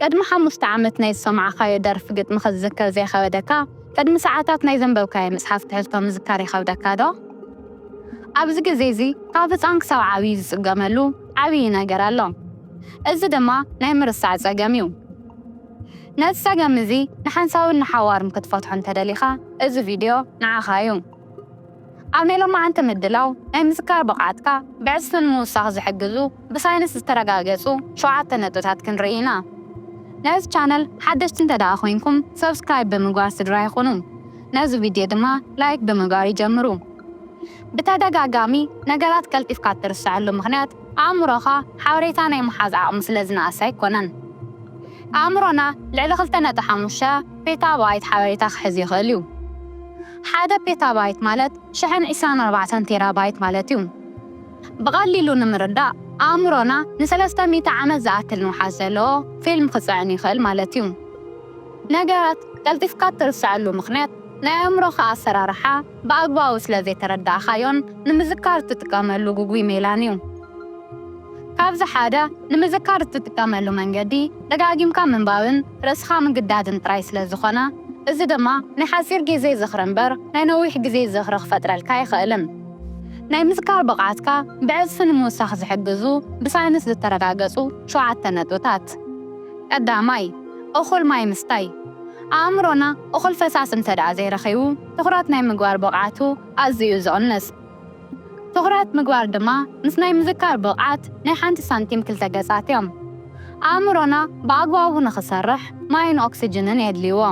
ቅድሚ ሓሙሽተ ዓመት ናይ ዝሰማዕኻዮ ደርፊ ግጥሚ ክትዝክር ዘይኸበደካ፣ ቅድሚ ሰዓታት ናይ ዘንበብካዮ መጽሓፍ ትሕዝቶ ምዝካር ይኸብደካ ዶ? ኣብዚ ግዜ እዚ ካብ ህጻን ክሳብ ዓብዪ ዝጽገመሉ ዓብዪ ነገር ኣሎ። እዚ ድማ ናይ ምርሳዕ ጸገም እዩ። ነዚ ጸገም እዚ ንሓንሳብን ንሓዋርን ክትፈትሖ እንተደሊኻ፣ እዚ ቪድዮ ንዓኻ እዩ። ኣብ ናይ ሎማዓንቲ ምድላው፣ ናይ ምዝካር ብቕዓትካ ብዕጽፊ ንምውሳኽ ዝሕግዙ ብሳይንስ ዝተረጋገጹ ሸውዓተ ነጥብታት ክንርኢ ኢና። ነዚ ቻነል ሓደሽቲ እንተ ደኣ ኮይንኩም፣ ሰብስክራይብ ብምግባር ስድራ ይኹኑ። ነዚ ቪድዮ ድማ ላይክ ብምግባር ይጀምሩ። ብተደጋጋሚ ነገራት ቀልጢፍካ እትርስዐሉ ምኽንያት፣ ኣእምሮኻ ሓበሬታ ናይ ምሓዝ ዓቕሙ ስለ ዝነኣሰ ኣይኮነን። ኣእምሮና ልዕሊ ክልተ ነጥቢ ሓሙሽተ ፔታባይት ሓበሬታ ክሕዝ ይኽእል እዩ። ሓደ ፔታባይት ማለት ሽሕን ዕስራን ኣርባዕተን ቴራባይት ማለት እዩ። ብቐሊሉ ንምርዳእ፣ ኣእምሮና ንሰለስተ ሚእቲ ዓመት ዝኣክል ንውሓት ዘለዎ ፊልም ክጽዕን ይኽእል ማለት እዩ። ነገራት ቀልጢፍካ እትርስዐሉ ምኽንያት፣ ናይ ኣእምሮኻ ኣሰራርሓ ብኣግባቡ ስለ ዘይተረዳእካዮን ንምዝካር እትጥቀመሉ ግጉይ ሜላን እዩ። ካብዚ ሓደ፣ ንምዝካር እትጥቀመሉ መንገዲ ደጋጊምካ ምንባብን ርእስኻ ምግዳድን ጥራይ ስለ ዝኾነ፣ እዚ ድማ ናይ ሓጺር ግዜ ዝኽሪ እምበር ናይ ነዊሕ ግዜ ዝኽሪ ክፈጥረልካ ኣይኽእልን። ናይ ምዝካር ብቕዓትካ ብዕጽፊ ንምውሳኽ ዝሕግዙ ብሳይንስ ዝተረጋገጹ ሸውዓተ ነጥብታት። ቀዳማይ፣ እኹል ማይ ምስታይ። ኣእምሮና እኹል ፈሳሲ እንተ ደኣ ዘይረኺቡ፣ ትኹረት ናይ ምግባር ብቕዓቱ ኣዝዩ እዩ ዝቕንስ። ትኹረት ምግባር ድማ ምስ ናይ ምዝካር ብቕዓት ናይ ሓንቲ ሳንቲም ክልተ ገጻት እዮም። ኣእምሮና ብኣግባቡ ንኽሰርሕ ማይን ኦክስጅንን የድልይዎ።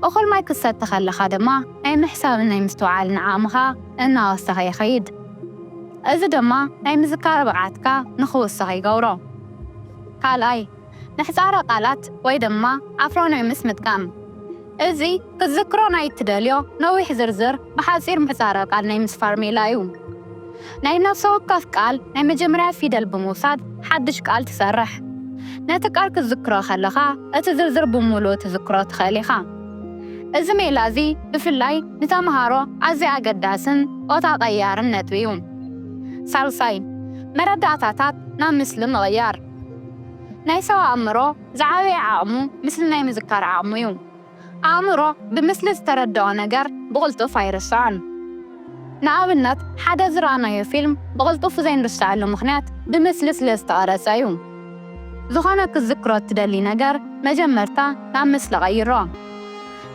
እኹል ማይ ክትሰቲ ከለኻ ድማ ናይ ምሕሳብን ናይ ምስትውዓልን ዓቕምኻ እናወሰኸ ይኸይድ። እዚ ድማ ናይ ምዝካር ብቕዓትካ ንኽውስኽ ይገብሮ። ካልኣይ፣ ምሕጻረ ቃላት ወይ ድማ ኣክሮኒምስ ምጥቃም። እዚ ክትዝክሮ ናይ እትደልዮ ነዊሕ ዝርዝር ብሓጺር ምሕጻረ ቃል ናይ ምስፋር ሜላ እዩ። ናይ ነፍሲ ወከፍ ቃል ናይ መጀመርያ ፊደል ብምውሳድ ሓድሽ ቃል ትሰርሕ። ነቲ ቃል ክትዝክሮ ከለኻ እቲ ዝርዝር ብምሉኡ ትዝክሮ ትኽእል ኢኻ። እዚ ሜላ እዚ ብፍላይ ንተምሃሮ ኣዝዩ ኣገዳስን ቦታ ቀያርን ነጥቢ እዩ። ሳልሳይ፣ መረዳእታታት ናብ ምስሊ ምቕያር። ናይ ሰብ ኣእምሮ ዝዓበየ ዓቕሙ ምስሊ ናይ ምዝካር ዓቕሙ እዩ። ኣእምሮ ብምስሊ ዝተረድኦ ነገር ብቕልጡፍ ኣይርስዖን። ንኣብነት፣ ሓደ ዝረኣናዮ ፊልም ብቕልጡፍ ዘይንርስዐሉ ምኽንያት ብምስሊ ስለ ዝተቐረጸ እዩ። ዝኾነ ክትዝክሮ እትደሊ ነገር መጀመርታ ናብ ምስሊ ቀይሮ።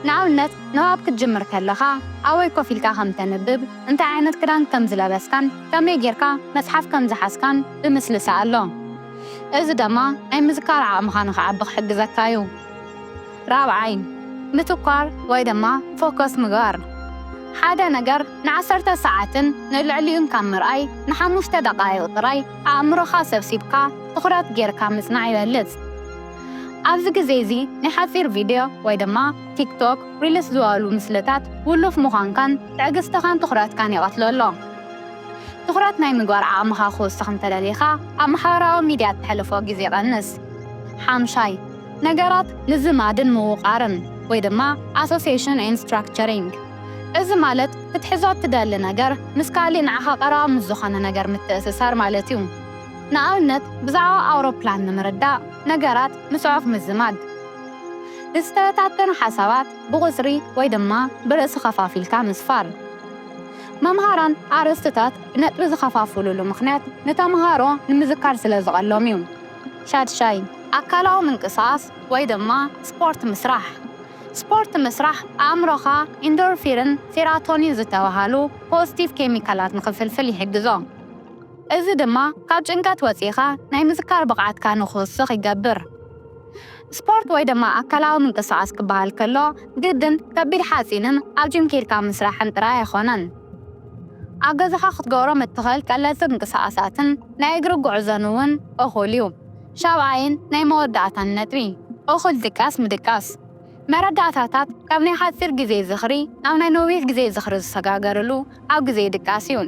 ንኣብነት፣ ንባብ ክትጅምር ከለኻ፣ ኣበይ ኮፍ ኢልካ ከም ተንብብ፣ እንታይ ዓይነት ክዳን ከም ዝለበስካን ከመይ ጌርካ መጽሓፍ ከም ዝሓዝካን ብምስሊ ሰኣሎ። እዚ ድማ ናይ ምዝካር ዓቕምኻ ንኽዓቢ ክሕግዘካ እዩ። ራብዓይ፣ ምትኳር ወይ ድማ ፎከስ ምግባር። ሓደ ነገር ንዓሰርተ ሰዓትን ንልዕሊኡን ካብ ምርኣይ፣ ንሓሙሽተ ደቓይቕ ጥራይ ኣእምሮኻ ሰብሲብካ ትኹረት ጌርካ ምጽናዕ ይበልጽ። ኣብዚ ግዜ እዚ ናይ ሓጺር ቪድዮ ወይ ድማ ቲክቶክ ሪልስ ዝበሉ ምስልታት ውሉፍ ምዃንካን ትዕግስትኻን ትኹረትካን ይቐትሎ ኣሎ። ትኹረት ናይ ምግባር ዓቕምኻ ክውስኽ እንተደሊኻ፣ ኣብ ማሕበራዊ ሚድያ እተሕልፎ ግዜ ቀንስ። ሓምሻይ፣ ነገራት ምዝማድን ምውቓርን ወይ ድማ association and structuring። እዚ ማለት ክትሕዞ እትደሊ ነገር ምስ ካሊእ ንዓኻ ቀረባ ምስ ዝኾነ ነገር ምትእስሳር ማለት እዩ። ንኣብነት፣ ብዛዕባ ኣውሮፕላን ንምርዳእ ነገራት ብጽሑፍ ምዝማድ። ዝተበታተኑ ሓሳባት ብቑጽሪ ወይ ድማ ብርእሲ ከፋፊልካ ምስፋር። መምሃራን ኣርእስትታት ብነጥቢ ዝኸፋፍሉሉ ምኽንያት ንተምሃሮ ንምዝካር ስለ ዝቐሎም እዩ። ሻድሻይ፣ ኣካላዊ ምንቅስቓስ ወይ ድማ ስፖርት ምስራሕ። ስፖርት ምስራሕ ኣእምሮኻ ኢንዶርፊንን ሴራቶኒን ዝተባሃሉ ፖዚቲቭ ኬሚካላት ንኽፍልፍል ይሕግዞ። እዚ ድማ ካብ ጭንቀት ወጺኻ ናይ ምዝካር ብቕዓትካ ንኽውስኽ ይገብር። ስፖርት ወይ ድማ ኣካላዊ ምንቅስቓስ ክበሃል ከሎ፣ ግድን ከቢድ ሓጺንን ኣብ ጂም ኬድካ ምስራሕን ጥራይ ኣይኮነን። ኣብ ገዛኻ ክትገብሮም እትኽእል ቀለልቲ ምንቅስቓሳትን ናይ እግሪ ጉዕዞን እውን እኹል እዩ። ሻብዓይን ናይ መወዳእታን ነጥቢ፣ እኹል ድቃስ ምድቃስ። መረዳእታታት ካብ ናይ ሓጺር ግዜ ዝኽሪ ናብ ናይ ነዊሕ ግዜ ዝኽሪ ዝሰጋገርሉ ኣብ ግዜ ድቃስ እዩ።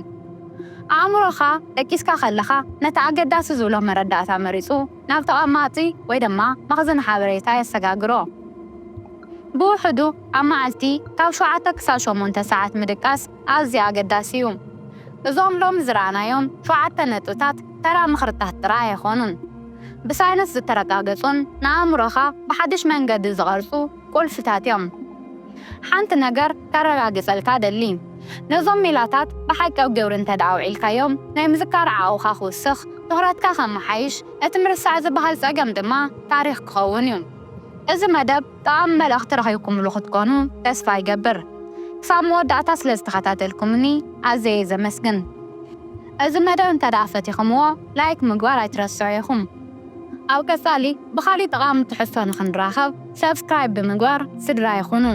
ኣእምሮኻ ደቂስካ ከለኻ ነቲ ኣገዳሲ ዝብሎ መረዳእታ መሪጹ ናብ ተቐማጢ ወይ ድማ መኽዘን ሓበሬታ የሰጋግሮ። ብውሕዱ ኣብ መዓልቲ ካብ ሸውዓተ ክሳብ ሸሞንተ ሰዓት ምድቃስ ኣዝዩ ኣገዳሲ እዩ። እዞም ሎሚ ዝረኣናዮም ሸውዓተ ነጥብታት ተራ ምኽርታት ጥራይ ኣይኮኑን። ብሳይንስ ዝተረጋገጹን ንኣእምሮኻ ብሓድሽ መንገዲ ዝቐርጹ ቁልፍታት እዮም። ሓንቲ ነገር ከረጋግጸልካ ደሊ። ነዞም ሜላታት ብሓቂ ኣብ ግብሪ እንተ ደኣ ኣውዒልካዮም፣ ናይ ምዝካር ዓቕኻ ክውስኽ፣ ትኹረትካ ከመሓይሽ፣ እቲ ምርሳዕ ዝበሃል ጸገም ድማ ታሪኽ ክኸውን እዩ። እዚ መደብ ጠቓሚ መልእኽቲ ረኺብኩምሉ ክትኮኑ ተስፋ ይገብር። ክሳብ መወዳእታ ስለ ዝተኸታተልኩምኒ ኣዘየ ዘመስግን። እዚ መደብ እንተ ደኣ ፈቲኹምዎ፣ ላይክ ምግባር ኣይትረስዑ ኢኹም። ኣብ ቀጻሊ ብኻሊእ ጠቓሚ ትሕዝቶ ንኽንራኸብ፣ ሰብስክራይብ ብምግባር ስድራ ይኹኑ።